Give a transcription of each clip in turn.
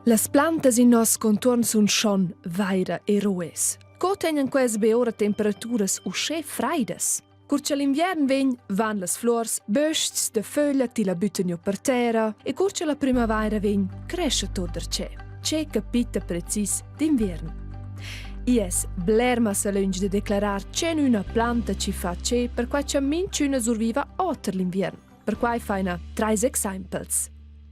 Las plantas in nos contuorn sun schon vaira eroes. Co tegnan quels be ora temperaturas uschè fraidas? Cur cha l'inviern vegn, van las fluors bösts da föglia tilla büttan giò per terra e cur cha la prümavaira vegn, crescha tuot darcheu. Che capita precis d'inviern? I es bler massa lönch da declarar che üna planta chi fa che, perquai cha minchüna surviva oter l'inviern. Perquai faina trais exaimpels.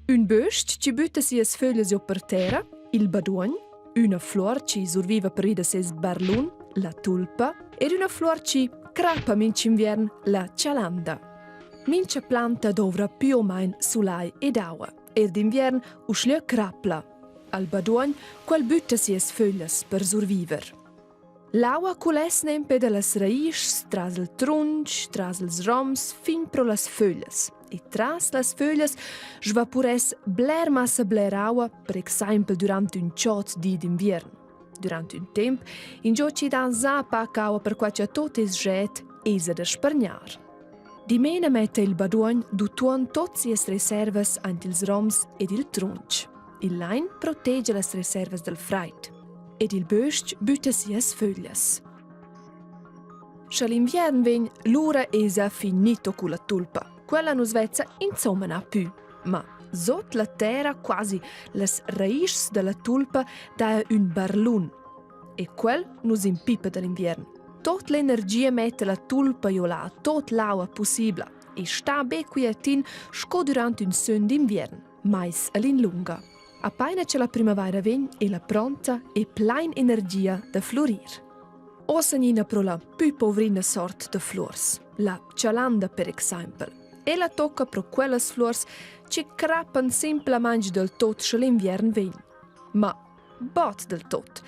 Ün böst chi bütta sias föglias giò per terra, il baduogn, üna fluor chi surviva pervi da seis barlun, la tulpa, ed üna fluor chi crappa minch'inviern, la chalanda. Mincha planta douvra più o main sulai ed aua. Er d'inviern uschlö crapla. Al baduogn quel bütta sias föglias per surviver. L'aua culess nempe da las raischs tras il trunch, tras ils roms fin pro las föglias. E tras las föglias svapuress bler massa bler aua, per exaimpel durant ün chod di d'inviern. Durant ün temp, ingio chi dan sa pac aua perquai cha tot es jet, esa da spargnar. Dimena metta il baduogn d'utuon tot sias reservas aint ils roms ed il trunch. Il lain protegia las reservas dal fraid. Ed il bös-ch bütta sias föglias. Scha l'inviern vegn, lura esa finito culla tulpa. Quella nu's vezza insomma na pü. Ma sot la terra quasi las raischs da la tulpa daja ün barlun. E quel nus impipa da l'inviern. Tot l'energia metta la tulpa jo là, tot l'aua possibla e sta be quietin sco durant ün sön d'inviern, mais all'inlunga. Apaina che la primavaira vegn è la pronta e plain energia da flurir. Ossa gnina pro la pü povrina sort da fluors, la chalanda per exaimpel. Ella tocca pro quellas fluors che crappan simplamaing del tot sche l'inviern vegn. Ma bod del tot.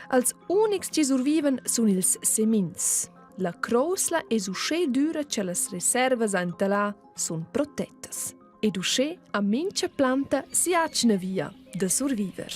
Als unics chi survivan sun ils semins. La crousla es uschè düra cha las reservas aint là sun protettas. Ed uschè ha mincha planta sia atgna via da surviver.